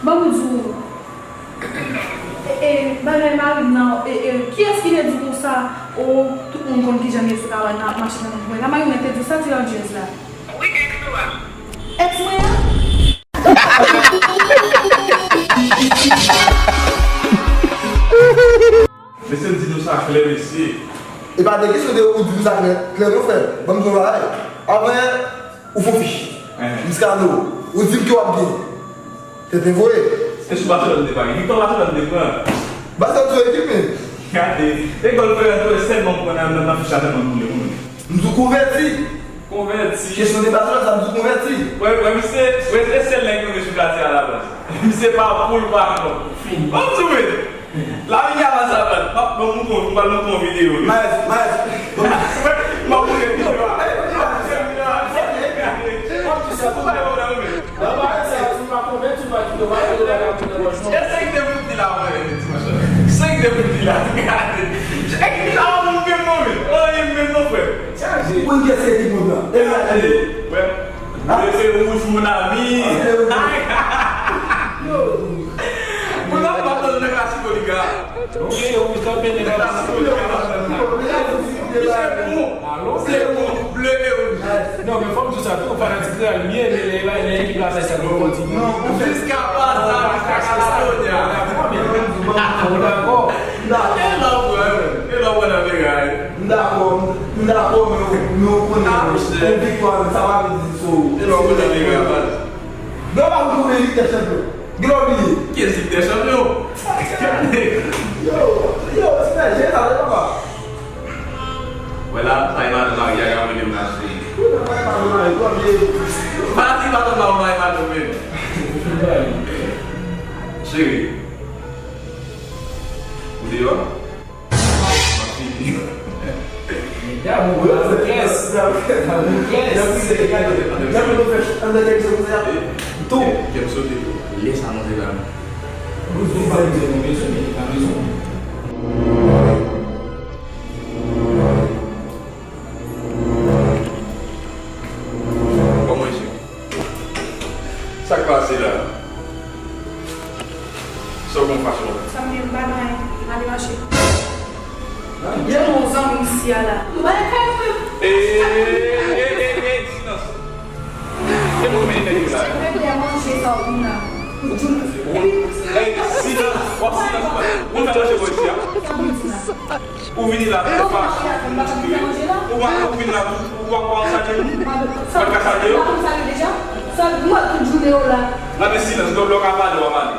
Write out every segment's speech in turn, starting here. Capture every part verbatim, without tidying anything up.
Ban m di w. E, e, bagay mari m nan, e, e, kiyès ki te di w konsa? O, tout moun konn kijan m ye sou kabann nan, ap mache nan men mwen. Mari mwen te di w sa, ti Lòdjèz la. Wi, èks ou a. Èks mwen an? Mesye, m di nou sa klè, mesye. E pa de kesyon de ou di nou sa klè, klè nou fè. Ban m di w yon bagay. Avan yè, ou fè yon fich. Jiska nou, ou di m ke w ap byen. Tete voye. Se sou Barcelone te pare. Viktor Barcelone te pran. Barcelone sou ekip, men. Gade. E gòl Ferran Torres sèlman m pran nan, nan, nan fich la tèlman m boule, wi. M di w konvèti. Konvèti. Kesyon de Barcelone, sa m di w konvèti. Wè, wè, misye, wè, se sèl nèg nou gen sou katye a la baz. Misye pa poul, pa kòb. Fini. Ban m di w, men. Lamine Yamal sa pral. M ap, m ap montre w, m pral montre w videyo. Maes, Maes. M ap montre videyo a. Ou pa gen pwoblèm, men. E sa ki te pou di la, mwen, ti machin. Sa ki te pou di la, gade. E ki la, mwen, mwen, mwen, mwen. Ou konn kiyès ki ekip mwen pran? E la, e. Wè. Bleu et rouge, mon ami. Yo. Moun nan pa tann nan klasiko, li ga. Ok, rouge kanpe, li ga. Klasiko, li ga. Misye bon. Se bon, bleu et rouge. Non, men fò m di w sa tou, fanatik Real m ye, men lè, lè, lè ekip la fè sa, nou kontinye. Jiska Barça, jiska Catalonia. Dakò, men nou dakò. E la w pran, e la w pran nan bagay. M dakò, m dakò, men ou, men ou konnen, yon viktwa, sa pa vle di so. E lè w konnen li gen baz. Non, pa pou nou Lig dè Chanpyon. Gen lè w bliye. Kiyès Lig dè Chanpyon? Yo, yo, ti nèg, jere sa, papa. Wè la, sa e madanm Maria, y ap rele m la, cheri. Wi, nan pa e madanm Maria, ou ap bliye. Pati madanm Maria, madanm menm. Cheri. Ou deyò? Mesye, damou, damou kès. Damou kès. Tou. Kè m sote tou. Lè sa manje la. Ou pa bezwen, ou bezwen, men li pa bezwen. Kòman je? Sa k pase la? Sa w gen fache w? Sa m gen, m pa gen anyen. M ale mache. Gen yon zanmi isi a la. Nou pa nan kay nou menm. E, e, e, e, silans. Gen moun ki mennen nèg yo la. Mwen vle manje sa w vin la. Ou di m. E, silans. W ap silans ou pa. Ou fè manje bò isi a. Sa m di la. Ou vini la, fè fache. Ou pa, ou vin la, ou, ou pa, ou pa salye moun? Ou pa ka salye yo? Sa nou wè tout jounen yo la. Gade silans, lè w ka pale, w ap pale.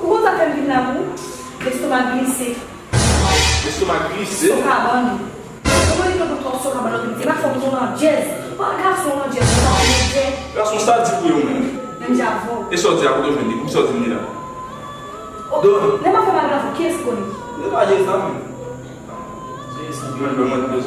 Ou konn sa fè m vin la pou ou? Lestomak glise. Lestomak glise? Sou kabann. Ou konn li konn twòp sou kabann, se pa fòk ou landjèz. Pa gason landjèz, ou pa landjèz. Gason sa di pou yo menm. Menm jan avè w. E sa w di a, kote w jwenn li? Pou ki sa w di m li la? Lè m ap fè bagay avè w, kiyès ki konnen? Li pa gen sa menm. Mwen, mwen, mwen, mwen, mwen.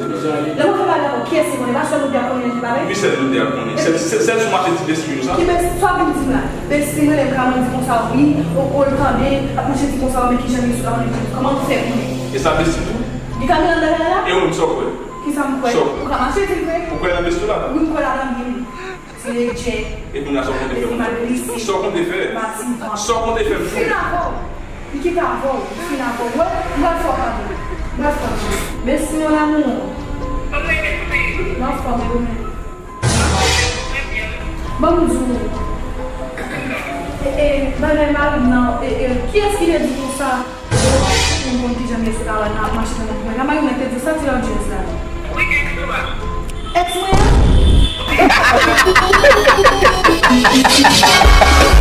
Lè mwen fè bagay avè w, kiyès ki konnen? Pa sèl ou te ap konnen li pale? Wi, sèl nou te ap konnen. Sèl, sèl, sèl sou mache ti besti nou sa. Ki besti? Sa w vin di m la? Besti m rele m ka mwen di konsa wi, o, o, l tande, ap mache di konsa wi, men kijan li sou la, kòman l fè konnen? E sa besti tou? Li ka vin anndan kay la? E ou menm, sa w kwè? Kisa m kwè? Sa w kwè? Ou ka mache di l vre? Ou kwè nan besti w la? Wi, m kwè ladan l wi. Ti nèg djè. E kounye a sa w konte fè pou mwen? Sa w konte fè? Sa w konte fè pou mwen? Fin avè w. Li kite avè w. Li fin avè w. Wè, m pral fè w kado. M pral fè w kado. Mèsi, mon amour. M anfòm, e ou menm? Ban m di w. E, e, bagay mari m nan, e, e, kiyès ki te di konsa? Tout moun konn kijan m ye sou kabann nan, ap mache nan men mwen. Mari mwen te di w sa, ti Lòdjèz la. Wi, èks ou a. Èks mwen an?